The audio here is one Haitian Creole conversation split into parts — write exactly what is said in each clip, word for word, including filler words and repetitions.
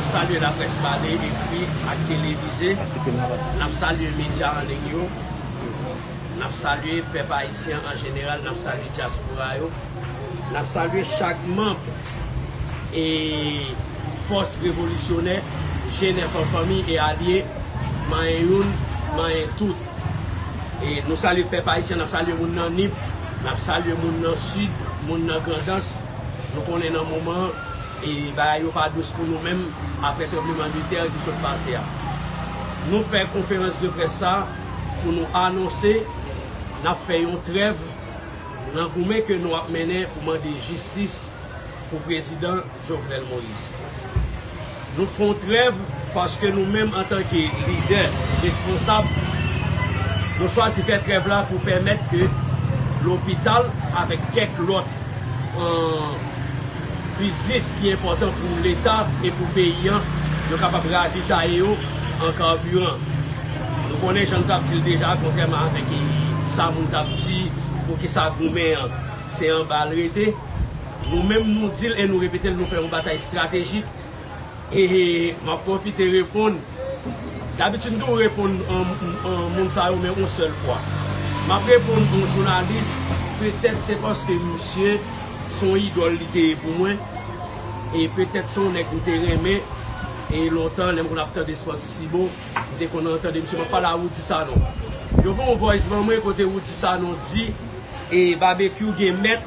Salye laprès pale, ekri ak televize. N ap salye medya an liy yo. N ap salye pèp ayisyen an jeneral, n ap salye dyaspora yo. N ap salye chak manm e fòs revolisyonè, G nèf an fanmi e alye, manyen youn, manyen tout. E nou salye pèp ayisyen, n ap salye moun nan Nip, n ap salye moun nan Sid, moun nan Grandans. Nou konnen nan moman an, e bagay yo pa dous pou nou menm apre tranblemanntè ki sot pase a. Nou fè konferans de près sa pou nou anonse n ap fè yon trèv nan goumen ke nou ap mennen pou mande jistis pou prezidan Jovenel Moïse. Nou fè yon trèv paske nou menm antanke lidè responsab, nou chwazi fè trèv la pou pèmèt ke lopital avèk kèk lòt, euh, biznis ki enpòtan pou leta e pou peyi an, yo kapab ravitaye yo an kabiran. Nou konnen jan n t ap di l deja, kontrèman avèk, e, sa moun t ap di, poukisa goumen an se anba l rete. Nou menm nou di l e nou repete l, nou fè yon batay estratejik. E m ap pwofite reponn. Dabitid m toujou reponn, an, an, moun sa yo, men yon sèl fwa. M ap reponn yon jounalis, petèt se paske misye se yon idòl li te ye pou mwen. E petèt se yon nèg m te renmen. E lontan, lè m konn ap tande Spòtisibo, m te konn tande misye. M ap pale a Roudy Sanon. Yo voye yon voice ban mwen kote Roudy Sanon di, e Babekyou gen mèt,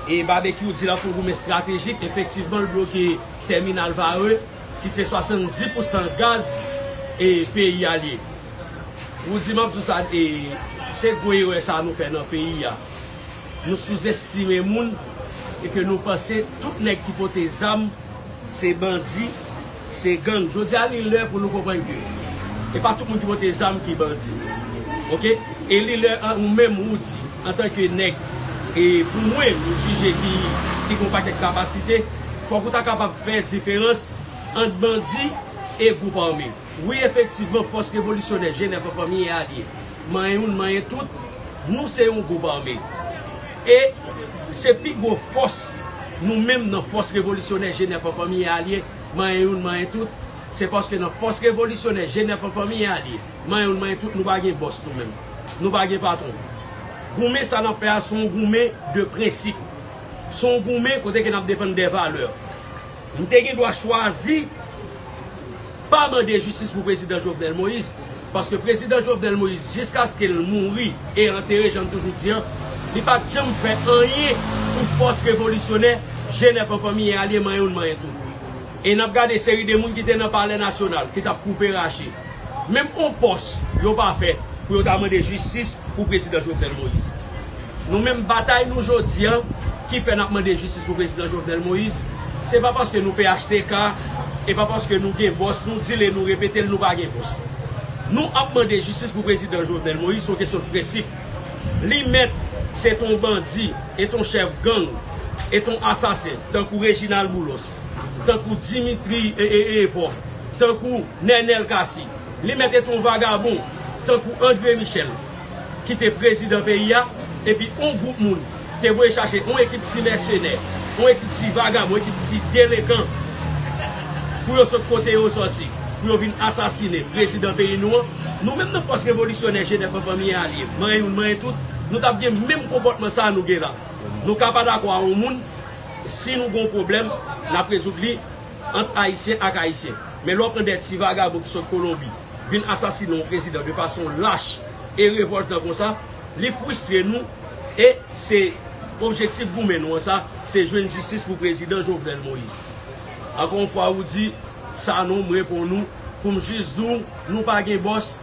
e Babekyou di l ap fè yon goumen estratejik. Efektivman, l bloke tèminal Varreux, ki se swasanndis pousan gaz e peyi a l ye. Roudy, m ap di w sa, e se gwo erè sa nou fè nan peyi a. Nou souzestime moun e ke nou panse tout nèg ki pote zam se bandi, se gang. Jodi a, li lè pou nou konprann ke e pa tout moun ki pote zam ki bandi. Oke? E li lè, an, ou menm, Roudy, antanke nèg, e pou mwen, ou jije ki, ki gen yon pakèt kapasite, fòk ou ta kapab fè diferans ant bandi e gwoup ame. Wi, efektivman, fòs revolisyonè G nèf an fanmi e alye, manyen youn, manyen tout, nou se yon gwoup ame. E se pi gwo fòs nou menm nan fòs revolisyonè G nèf an fanmi e alye, manyen youn, manyen tout, se paske nan fòs revolisyonè G nèf an fanmi e alye, manyen youn, manyen tout, nou pa gen bòs nou menm. Nou pa gen patwon. Goumen sa n ap fè a, se yon goumen de prensip. Se yon goumen kote ke n ap defann de valè. M te gen dwa chwazi pa mande jistis pou prezidan Jovenel Moïse, paske prezidan Jovenel Moïse, jiskaske l mouri e antere, jan m toujou di an, li pa t janm fè anyen pou fòs revolisyonè G nèf an fanmi e alye, manyen youn, manyen tout. E n ap gade seri de moun ki te nan Palè Nasyonal, ki t ap koupe rache. Menm yon pòs yo pa fè pou yo ta mande jistis pou prezidan Jovenel Moïse. Nou menm, batay nou jodi an, ki fè n ap mande jistis pou prezidan Jovenel Moïse, se pa paske nou P H T K, e pa paske nou gen bòs, nou di l e nou repete l, nou pa gen bòs. Nou ap mande jistis pou prezidan Jovenel Moïse, se yon kesyon de prensip. Li mèt se t on bandi, e t on chèf gang, e t on asasen, tankou Reginald Boulos, tankou Dimitri e, e, Evò, tankou Nènèl Cassy. Li mèt e t on vagabon, tankou André Michel, ki te prezidan peyi a, epi on gwoup moun te voye chache on ekip ti mèsenè, on ekip ti vagabon, on ekip ti delenkan, pou yo sot kote yo sòti, pou yo vin asasinen prezidan peyi nou an. Nou menm nan fòs revolisyonè G nèf an fanmi e alye, manyen youn, manyen tout, nou t ap gen menm konpòtman sa a nou gen la. Nou ka pa dakò a yon moun, si nou gen yon pwoblèm, n ap rezoud li ant Ayisyen ak Ayisyen. Men lè w pran de ti vagabon ki sot Kolonbi, vin asasinen yon prezidan de fason lach e revòltan konsa, li fristre nou, e se objektif goumen nou an sa, se jwenn jistis pou prezidan Jovenel Moïse. Ankò yon fwa, Roudy Sanon, m reponn ou, pou m jis di w, nou pa gen bòs,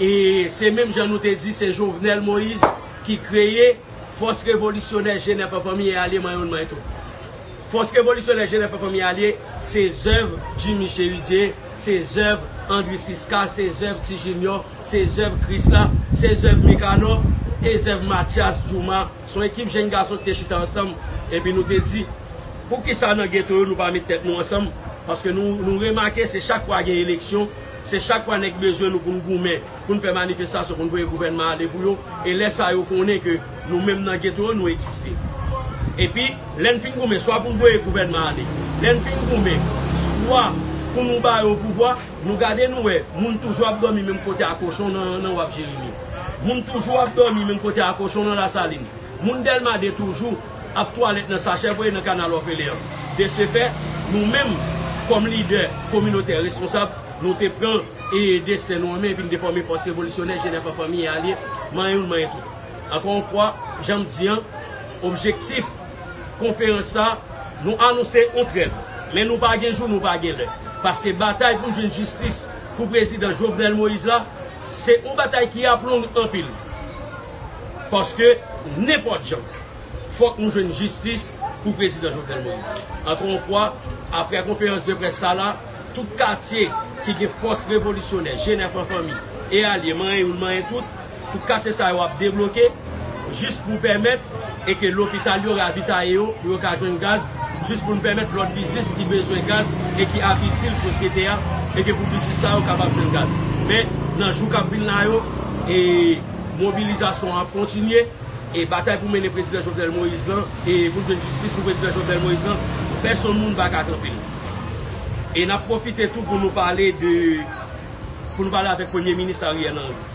e se menm jan nou te di se Jovenel Moïse ki kreye fòs revolisyonè G nèf an fanmi e alye, manyen youn, manyen tout. Fòs revolisyonè G nèf an fanmi e alye, se zèv Jimmy Chérizier, se zèv Andry Siska, se zèv Ti Junior, se zèv Krisla, se zèv Mikanò, e zèv Mathias Djouma. Se yon ekip jèn gason ki te chita ansanm, epi nou te di, poukisa nan geto yo nou pa met tèt nou ansanm? Paske nou, nou remake se chak fwa gen eleksyon, se chak fwa nèg bezwen nou pou n goumen, pou n fè manifestasyon, pou n voye gouvènman ale pou yo. E lè sa yo konnen ke nou menm nan geto yo, nou egziste. Epi, lè n fin goumen, swa pou n voye gouvènman ale, lè n fin goumen, swa Pou nou ba yo pouvwa, nou gade nou wè, moun toujou ap dòmi menm kote a kochon nan, nan Waf Jeremi. Moun toujou ap dòmi menm kote a kochon nan Lasalin. Moun Dèlma de toujou ap twalèt nan sachè voye nan kanal òfelen an. De se fè, nou menm, kòm lidè kominotè responsab, nou te pran e desten nou an men epi n te fòme Fòs Revolisyonè Jenèf an Fanmi e Alye, manyen youn, manyen tout. Ankò yon fwa, jan m di an, objektif konferans sa, nou anonse yon trèv. Men nou pa gen jou, nou pa gen lè. Paske batay pou n jwenn jistis pou prezidan Jovenel Moïse la, se yon batay ki ap long anpil. Paske nenpòt jan, fòk nou jwenn jistis pou prezidan Jovenel Moïse. Ankò yon fwa, aprè konferans de près sa la, tout katye ki gen Fòs Revolisyonè, Jenèf an Fanmi, e alye, manyen youn, manyen tout, tout katye sa yo ap debloke, jis pou pèmèt e ke lopital yo ravitaye yo, pou yo ka jwenn gaz, jis pou n pèmèt lòt biznis ki bezwen gaz e ki ap itil sosyete a, e ke pou biznis sa yo kapab jwenn gaz. Men, nan jou k ap vin la yo, e mobilizasyon an ap kontinye, e batay pou mennen prezidan Jovenel Moïse lan, e pou jwenn jistis pou prezidan Jovenel Moïse lan, pèsonn moun pa ka kanpe l. E n ap pwofite tou pou nou pale de, pou nou pale avèk Premye Minis Ariel Henry.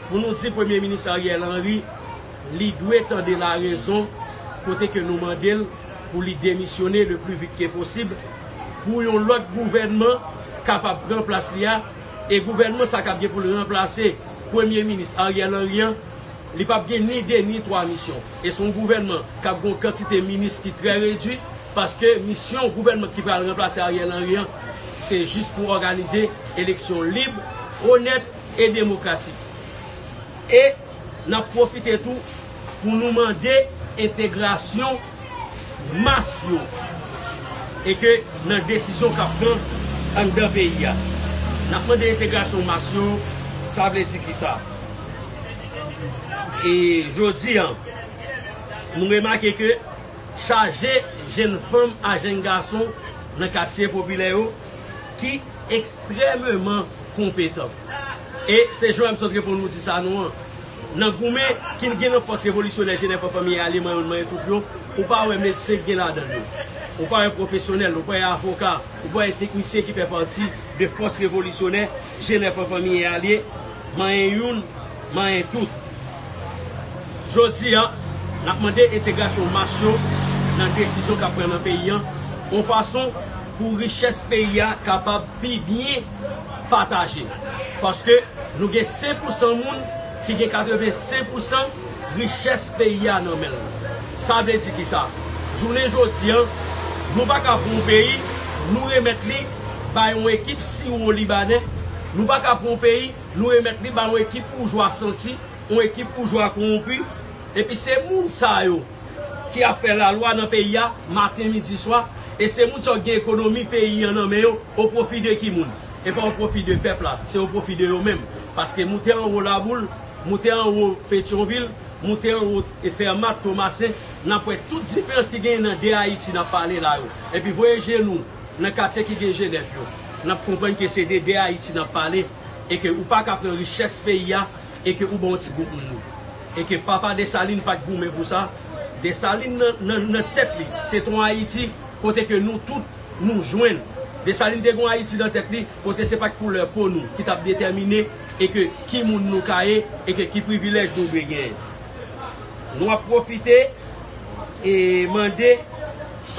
Pou nou di Premye Minis Ariel Henry, li dwe tande larezon kote ke nou mande l pou li demisyone le plus vite que possible, pou yon lòt gouvènman kapab pran plas li a, e gouvènman sa k ap gen pou l ranplase Premye Minis Ariel Henry an, li p ap gen ni de ni twa misyon. E se yon gouvènman k ap gen yon kantite minis ki trè redui, paske misyon gouvènman ki pral ranplase Ariel Henry an, se jis pou òganize eleksyon lib, onèt e demokratik. E n ap pwofite tou pou nou mande entegrasyon mas yo e ke nan desizyon k ap pran anndan peyi a. N ap mande entegrasyon mas yo, sa vle di kisa? E jodi a, nou remake ke chaje jenn fanm a jenn gason nan katye popilè yo ki ekstrèmeman konpetan. E se Joël m sot reponn ou di sa non an. Nan goumen ki gen nan Fòs Revolisyonè Jenèf an Fanmi e Alye, manyen youn, manyen tout yo, ou pa wè medsen ki gen ladan l yo. Ou pa wè pwofesyonèl, ou pa wè avoka, ou pa wè teknisyen ki fè pati de Fòs Revolisyonè Jenèf an Fanmi e Alye, manyen youn, manyen tout. Jodi a, n ap mande entegrasyon mas yo nan desizyon k ap pran nan peyi a, yon fason pou richès peyi a kapab pi byen pataje. Paske nou gen senk pousan moun ki gen katrevensenk pousan richès peyi a nan men l. Sa vle di kisa? Jounen jodi a, nou pa ka pran yon peyi, nou remèt li bay yon ekip siwo libanè. Nou pa ka pran yon peyi, nou remèt li bay yon ekip boujwa santi, yon ekip boujwa kowonpi. Epi se moun sa yo ki ap fè lalwa nan peyi a, maten, midi, swa. E se moun sa yo ki gen ekonomi peyi a nan men yo, o pwofi de ki moun? E pa o pwofi de pèp la, se o pwofi de yo menm. Paske moute anwo Laboul, moute anwo Petyonvil, moute anwo e Fèmat, Tomasen, n ap wè tout diferans ki genyen nan de Ayiti n ap pale la yo. Epi voye je nou nan katye ki gen Jenèf yo, n ap konprann ke se de de Ayiti n ap pale, e ke ou pa ka pran richès peyi a, e ke ou ba yon ti gwoup moun li. E ke papa Desalin pa t goumen pou sa. Desalin nan, nan, nan tèt li, se t on Ayiti kote ke nou tout nou jwenn. Desalin te gen yon Ayiti nan tèt li, kote se pa t koulè po nou ki t ap detèmine e ke ki moun nou ka ye, e ke ki privilèj nou dwe genyen. Nou ap pwofite e mande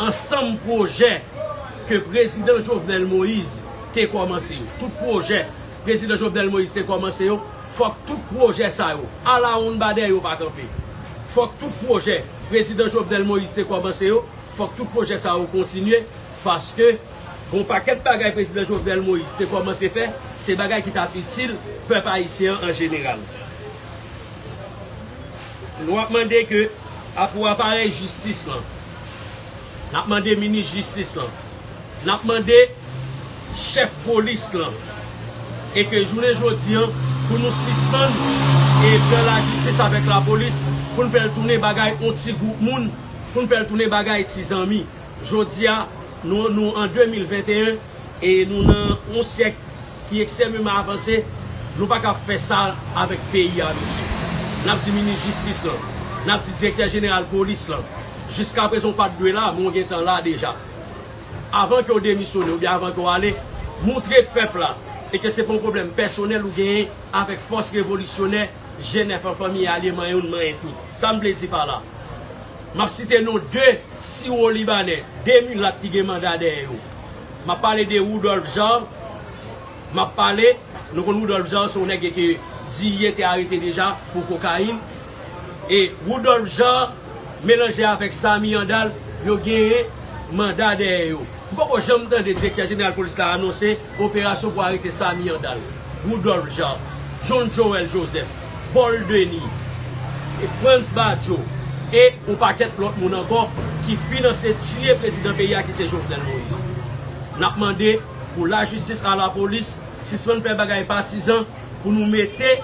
ansanm pwojè ke prezidan Jovenel Moïse te kòmanse yo. Tout pwojè prezidan Jovenel Moïse te kòmanse yo, fòk tout pwojè sa yo, alawonnbadè yo pa kanpe. Fòk tout pwojè prezidan Jovenel Moïse te kòmanse yo, fòk tout pwojè sa yo kontinye, paske gon pakèt bagay prezidan Jovenel Moïse te kòmanse fè, se bagay ki t ap itil pèp ayisyen an an jeneral. Nou ap mande ke, a, pou aparèy jistis lan, n ap mande minis jistis lan, n ap mande chèf polis lan, e ke jounen jodi a, pou nou sispann e pran lajistis avèk lapolis, pou n fè l tounen bagay yon ti gwoup moun, pou n fè l tounen bagay ti zanmi. Jodi a, nou, nou an de mil venteyen, e nou nan yon syèk ki ekstrèmeman avanse, nou pa ka fè sa avèk peyi a, mesye. N ap di minis jistis lan, n ap di direktè jeneral polis lan. Jiskaprezan, w pa t dwe la, men w gentan la deja. Avan ke w demisyone oubyen avan ke w ale, moutre pèp la e ke se pa yon pwoblèm pèsonèl ou genyen avèk fòs revolisyonè G nèf an, fanmi alye, manyen youn, manyen tout. Sa m vle di pa la? M ap site non de siwo libanè, de milat ki gen manda dèyè yo. M ap pale de Rudolphe Jaar, m ap pale, nou konn Rudolphe Jaar se yon nèg ke D I A te arete deja pou kokayin. E Rudolphe Jaar melanje avèk Samy Handal, yo genyen manda dèyè yo. M poko janm tande direktè jeneral polis la anonse operasyon pou arete Samy Handal, Rudolphe Jaar, John Joël Joseph, Paul Denis, e Frantz Badio, e yon pakèt lòt moun ankò ki finanse tiye prezidan peyi a ki se Jovenel Moïse. N ap mande pou lajistis a lapolis sispann fè bagay patizan pou nou mete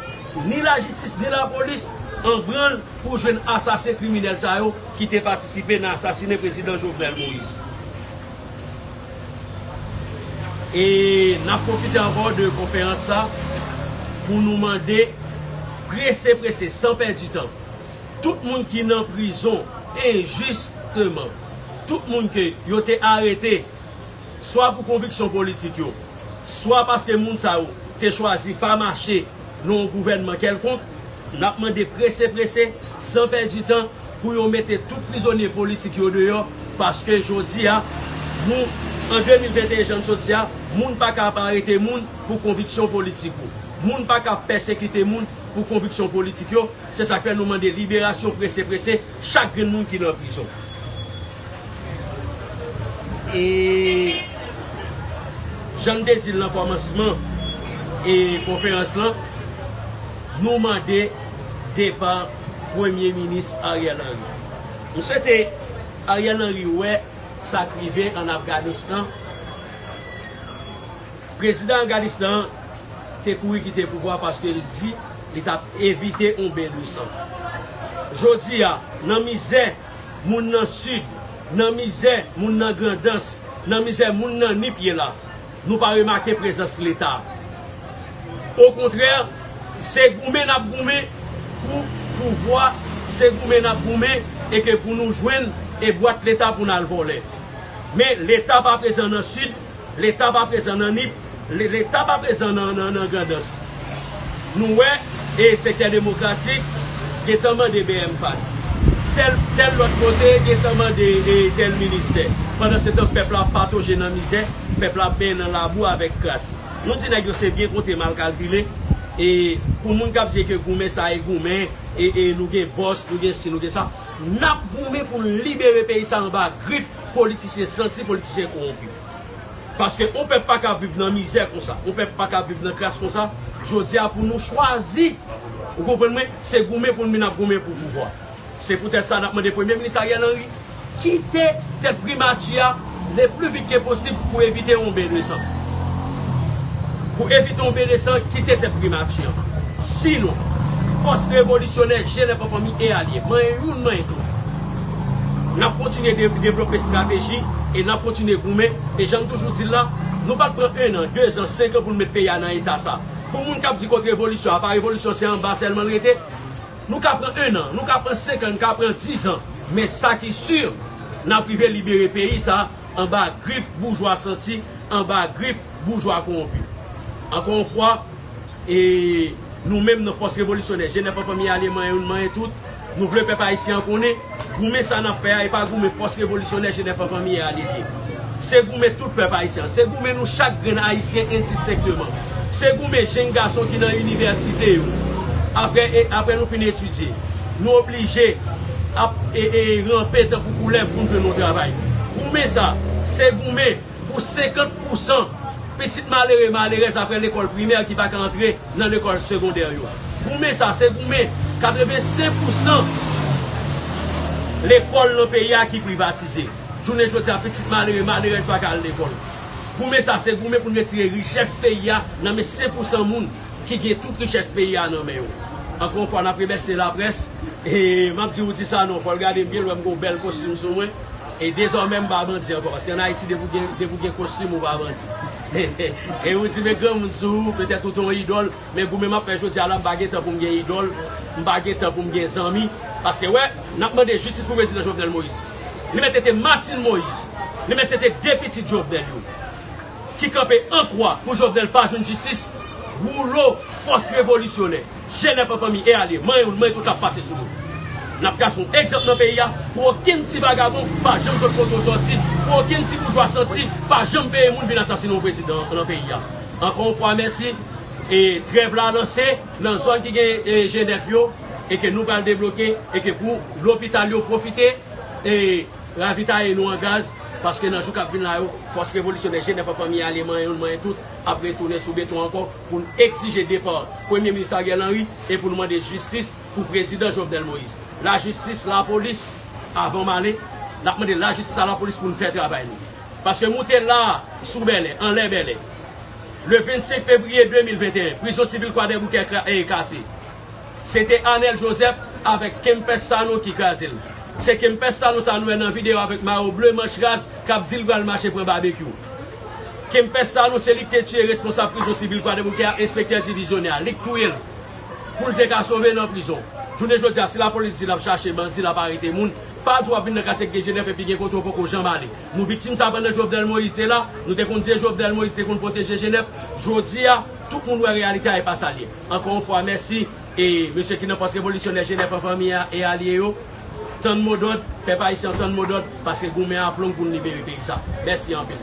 ni lajistis ni lapolis an branl pou jwenn asasen kriminèl sa yo ki te patisipe nan asasinen prezidan Jovenel Moïse. E n ap pwofite ankò de konferans sa pou nou mande prese prese, san pèdi tan, tout moun ki nan prizon enjisteman, tout moun ke yo te arete swa pou konviksyon politik yo, swa paske moun sa yo te chwazi pa mache nan yon gouvènman kèlkonk, n ap mande prese prese, san pèdi tan, pou yo mete tout prizonye politik yo deyò, paske jodi a, nou, an de mil venteyen, jan n sot di a, moun pa ka ap arete moun pou konviksyon politik ou. Moun pa ka ap pèsekite moun pou konviksyon politik yo. Se sa k fè nou mande liberasyon prese prese chak grenn moun ki nan prizon. E jan n te di l nan kòmansman e konferans lan, nou mande depa Premye Minis Ariel Henry. M swete Ariel Henry wè sa k rive ann Afganistan. Prezidan Afganistan an te kouri kite pouvwa paske l di li t ap evite yon ben de san. Jodi a, nan mizè moun nan Sid, nan mizè moun nan Grandans, nan mizè moun nan Nip ye la, nou pa remake prezans Leta. Okontrè, se goumen n ap goumen pou pouvwa, se goumen n ap goumen e ke pou nou jwenn e bwat Leta pou n al vòlè. Men Leta pa prezan nan Sid, Leta pa prezan nan Nip, Le-, Leta pa prezan nan, nan, nan Grandans. Nou wè, e sektè demokratik gentan mande B M P A D. Tèl, tèl lòt kote gentan mande, e, tèl ministè. Pandansetan, pèp la ap patonje nan mizè, pèp la ap benyen nan labou avèk kras. Nou di nèg yo se byen konte, mal kalkile. E pou moun k ap di ke goumen sa e goumen, e, e nou gen bòs, nou gen si, nou gen sa. N ap goumen pou n libere peyi sa anba grif politisyen santi, politisyen kowonpi. Paske yon pèp pa ka viv nan mizè konsa, yon pèp pa ka viv nan kras konsa. Jodi a, pou nou chwazi, ou konprann mwen, se goumen pou n vin ap goumen pou pouvwa. Se poutèt sa n ap mande Premye Minis Ariel Henry kite tèt primati a le pli vit ke posib pou evite yon ben de san. Pou evite yon ben de san, kite tèt primati an. Sinon, fòs revolisyonè G nèf an, fanmi e alye, manyen youn, manyen tout, n ap kontinye de-, devlope estrateji e n ap kontinye goumen. E jan m toujou di l la, nou pral pran en an, de zan, senk an pou n met peyi a nan eta sa. Pou moun k ap di kot revolisyon, apa revolisyon se anba sèlman l rete? Nou ka pran en an, nou ka pran senk an, nou ka pran diz an. Men sa ki si, n ap rive libere peyi sa anba grif boujwa santi, anba grif boujwa kowonpi. Ankò yon fwa, e nou menm nan fòs revolisyonè G nèf an, fanmi alye, manyen youn, manyen tout, nou vle pèp ayisyen an konnen goumen sa n ap fè a, e pa goumen fòs revolisyonè G nèf an, fanmi e alye li ye. Se goumen tout pèp ayisyen an. Se goumen nou chak grenn ayisyen endistenkteman. Se goumen jenn gason ki nan inivèsite yo. Apre, e, apre nou fin etidye, nou oblije ap, e, e, ranpe tankou koulèv pou n jwenn yon travay. Goumen sa, se goumen pou senkant pousan pitit malere, malerèz apre lekòl primè ki pa ka antre nan lekòl segondè yo. Goumen sa, se goumen katrevensenk pousan lekòl nan peyi a ki privatize. Jounen jodi a, pitit malere, malerèz pa ka al lekòl. Goumen sa, se goumen pou n retire richès peyi a nan men senk pousan moun ki gen tout richès peyi a nan men yo. Ankò yon fwa, n ap remèsye laprès. E m ap di Roody sa non, fò l gade m byen, l wè m gen yon bèl kostim sou mwen. E dezòmè, m pa bandi ankò, paske ann Ayiti, depi w gen, depi w gen kostim, ou pa bandi. E Roody met granmoun sou ou, petèt ou te yon idòl, men goumen m ap fè jodi a la, m pa gen tan pou m gen idòl, m pa gen tan pou m gen zanmi. Paske, wè, n ap mande jistis pou prezidan Jovenel Moïse. Li mèt rete Martine Moïse. Li mèt se te de pitit Jovenel yo ki kanpe an kwa pou Jovenel pa jwenn jistis. Woulo, fòs revolisyonè, Jenèf an fanmi e alye, manyen youn, manyen tout ap pase sou nou. N ap trase yon egzanp nan peyi a pou okenn ti vagabon pa janm sot kote w sòti, pou okenn ti boujwa santi pa janm peye moun vin asasinen yon prezidan nan peyi a. Ankò yon fwa, mèsi. E trèv la lanse nan zòn ki gen e, Jenèf yo, e ke nou pral debloke, e ke pou lopital yo pwofite e ravitaye nou an gaz, paske nan jou k ap vin la yo, fòs revolisyonè Jenèf an fanmi e alye, manyen youn, manyen tout, ap retounen sou beton ankò pou n egzije depa Premye Minis Ariel Henry e pou n mande jistis pou Prezidan Jovenel Moïse. Lajistis, lapolis, avan m ale, n ap mande lajistis a lapolis pou n fè travay nou. Paske moute la a, sou Bèlè, anlè Bèlè, le vennsenk fevriye de mil venteyen, prizon sivil Kwadèboukè kra- e kase. Se te Anèl Joseph avèk Kempès Sanon ki kraze l. Se Kempès Sanon sa nou wè nan videyo avèk mayo ble manch raz k ap di l pral mache pran babekyou. Kempès Sanon se li k te tiye responsab prizon sivil Kwadèboukè a, enspektè divizyonè a. Li k touye l pou l te ka sove nan prizon. Jounen jodi a, si lapolis di l ap chache bandi, l ap arete moun, pa di w ap vin nan katye k gen Jenèf epi gen kote w poko janm ale. Nou viktim sa pandan Jovenel Moïse te la, nou te konn di Jovenel Moïse te konn pwoteje Jenèf. Jodi a, tout moun wè reyalite a e pa sa l ye. Ankò yon fwa, mèsi e mesye ki nan fòs revolisyonè Jenèf an fanmi a e alye yo. Tann modòd, pèp ayisyen an tann modòd, paske goumen ap long pou n libere peyi sa. Mèsi anpil.